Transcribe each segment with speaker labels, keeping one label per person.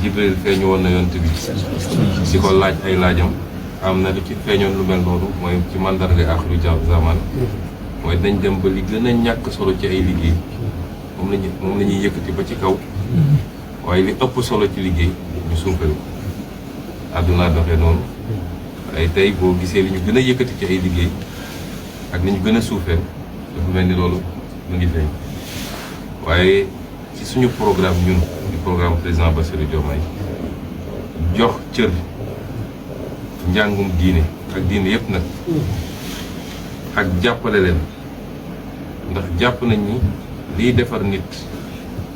Speaker 1: Jibril feeñu woon na yonent bi di ko laaj ay laajam am na lu ci feeñoon lu mel noonu mooy ci mandarga axiru zaman mooy dañ dem ba li gën a ñàkk solo ci ay liggéey moom la ñuy yëkkati ba ci kaw waaye li ëpp solo ci liggéey ñu suufeel ko àdduna doxee noonu ay tey boo gisee li ñu gën a yëkkati ci ay liggéey ak li ñu gën a suufeel dafa mel ni loolu mu ngi feeñ waaye ci suñu programme ñun di programme président Bassirou Diomaye jox cër njàngum diine ak diine yëpp nag ak jàppale leen ndax jàpp nañ ni liy defar nit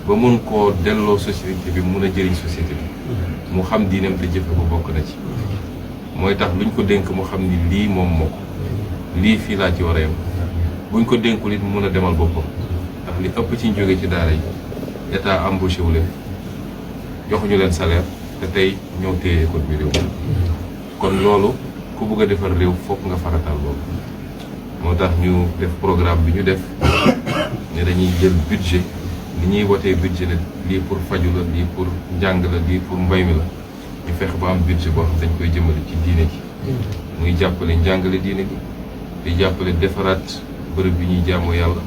Speaker 1: ba mun koo delloo société bi mun a jëriñ société bi mu xam diineem te jëfe ko bokk na ci mooy tax luñ ko dénk mu xam ni lii moom moo ko lii fii laa ci war a yem buñ ko dénkul it mu mun a demal boppam ndax li ëpp ci ñu jóge ci daara yi état embauché wu leen joxuñu leen salaire te tey ñëw téye école bi réew kon loolu ku bëgg a defar réew fokk nga faratal loolu moo tax ñu def programme bi ñu def ne dañuy jël budget ni ñuy wotee budget ne lii pour faju la lii pour njàng la lii pour mbay mi la ñu fexe ba am budget boo xam dañ koy jëmale ci diine ji muy jàppale njàngale diine gi di jàppale defaraat bërëb bi ñuy jaamoo yàlla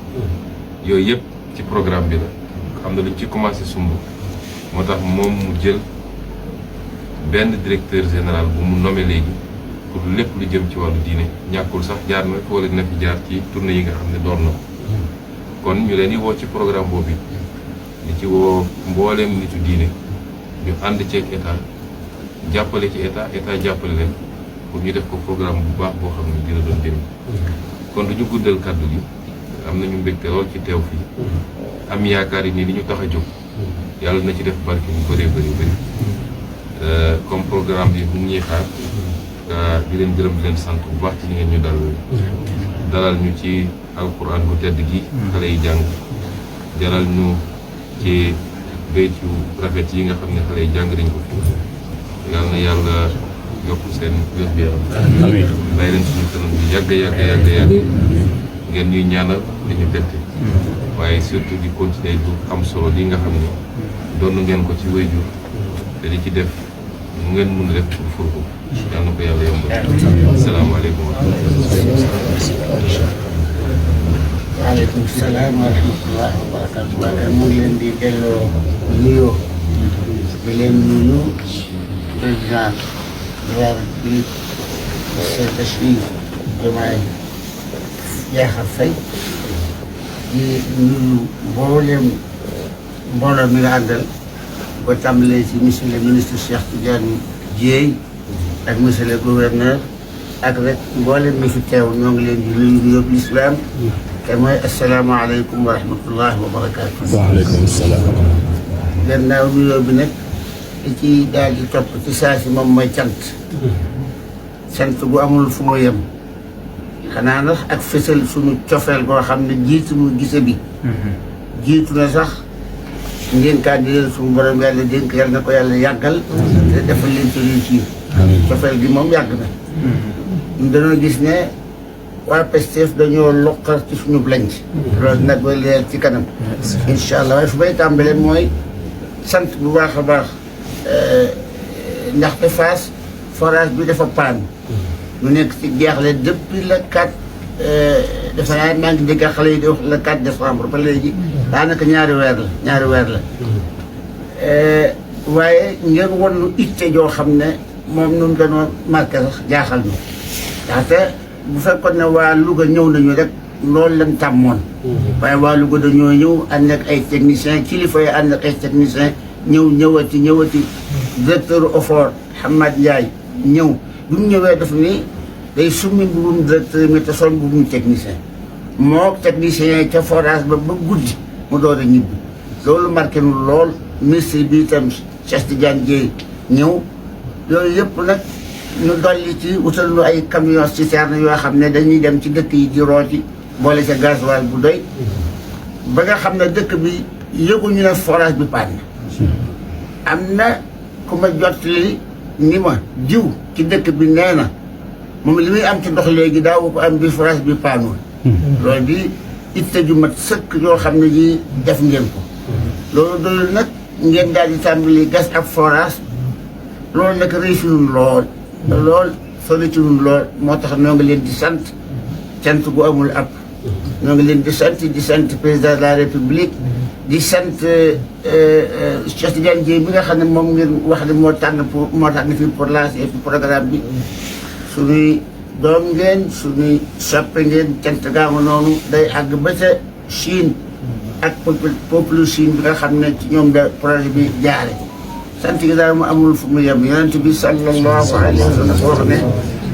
Speaker 1: yooyu yëpp ci programme bi la xam na luñ ci commencé sumb moo tax moom mu jël benn directeur général bu mu nommé léegi pour lépp lu jëm ci wàllu diine ñàkkul sax jaar na wala dina fi jaar ci tournée yi nga xam ne door na ko kon ñu leen di woo ci programme boobu di ci woo mbooleem nitu diine ñu ànd ceeg état jàppale ci état jàppale leen pour ñu def ko programme bu baax boo xam ne dina doon jëriñ kon du ñu guddal kàddu gi am nañu mbégte lool ci teew fii am yaakaar yi ni li ñu tax a jóg yàlla na ci def barke ñu bëree bëri comme programme bi mu ngi ñuy xaar di leen gërëm di leen sant bu baax ci li ngeen ñu dalal ñu ci alquran bu tedd gi xale yi jàng jaral ñu ci bayt yu rafet yi nga xam ne xale yi jàng nañ ko fi yàlla na yàlla yokk seen wér-gu-yaram bàyyi leen suñu kanam bi yàgg ngeen ñuy ñaanal di ñu bette waaye surtout di continuer du am solo li nga xam ne doon ngeen ko ci wayjur te di ci def mu ngeen mun a def pour fur ko yàlla na ko yàlla yombal asalaamaaleykum wa
Speaker 2: waaleykum salaam wa rahmatullahi wa barakatuh waaye mu ngi leen di delloo nuyoo di leen nuyu président de la République monsieur Bassirou Diomaye Diakhar Faye di nuyu mbooloo mi nga àndal ko tàmbalee ci monsieur le ministre Cheikh Tidiane Dièye ak monsieur le gouverneur ak rek mboolem mi fi teew ñoo ngi leen di nuyu nuyoo l'islam te mooy asalaamaaleykum wa rahmatullahi wa barakaatu.
Speaker 3: waaleykum salaam.
Speaker 2: gannaaw nuyoo bi nag li ci daal di topp ci saa si moom mooy cant. cant bu amul fu mu yem. xanaa nag ak fësal suñu cofeel boo xam ne jiitu mu gise bi. jiitu na sax ndénkaan di leen suñu borom yàlla dénk yàlla na ko yàlla yàggal. te defal leen ci réussir. cofeel gi moom yàgg na. ñu dañoo gis ne. waa Pastef dañoo loqal ci suñu blanc. loolu nag ba leer ci kanam. incha allah waaye fu may tàmbalee mooy sant bu baax a baax ndaxte Fass forage bi dafa paan. ñu nekk ci jeexle depuis le 4 dafa naa maa ngi dégg xale yi di wax le 4 décembre ba léegi daanaka ñaari weer la. waaye ngeen won nu itte joo xam ne moom ñun dañoo marqué sax jaaxal ñu ndaxte. bu fekkoon ne waa Louga ñëw nañu rek loolu lañ tàmmoon. waaye waa Louga dañoo ñëw ànd ak ay techniciens kilifa yi ànd ak ay techniciens ñëwati directeur OFOR Hamad Ndiaye ñëw bi mu ñëwee daf ni day summi mbubum directeur mi te sol mbubum technicien moo techniciens yi ca forage ba guddi mu door a ñibbi loolu marqué nu lool ministre bi itam Cheikh Tidiane Dièye ñëw yooyu yëpp nag. ñu dolli ci wutal lu ay camions citerne yoo xam ne dañuy dem ci dëkk yi di rooti boole ca gasoil bu doy ba nga xam ne dëkk bi yëguñu ne forage bi paan na am na ku ma jottali ni ma jiw ci dëkk bi nee na moom li muy am ci ndox léegi daawu ko am bi forage bi paanul loolu di itte ju mat sëkk yoo xam ne ji def ngeen ko loolu doyul nag ngeen daal di tàmbali gas ab forage loolu nag réussi nun lool sori ci nun lool moo tax ñoo ngi leen di sant cant gu amul ab ñoo ngi leen di sant président de la république di sant Cheikh Tidiane Dièye bi nga xam ne moom ngeen wax ne moo tànn fii pour lancer programme bi suñuy doom ngeen suñuy soppe ngeen cant gaama noonu day àgg ba ca Chine ak peuple Chine bi nga xam ne ci ñoom da projet bi jaare sant gi daal mu amul fu mu yem yonent bi sallallahu alayhi wa sallam wax ne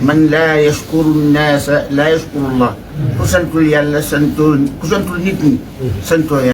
Speaker 2: man laa yashkuru nnaasa laa yashkuru llah ku santul yàlla santoo ku santul nit ñi santoo yàlla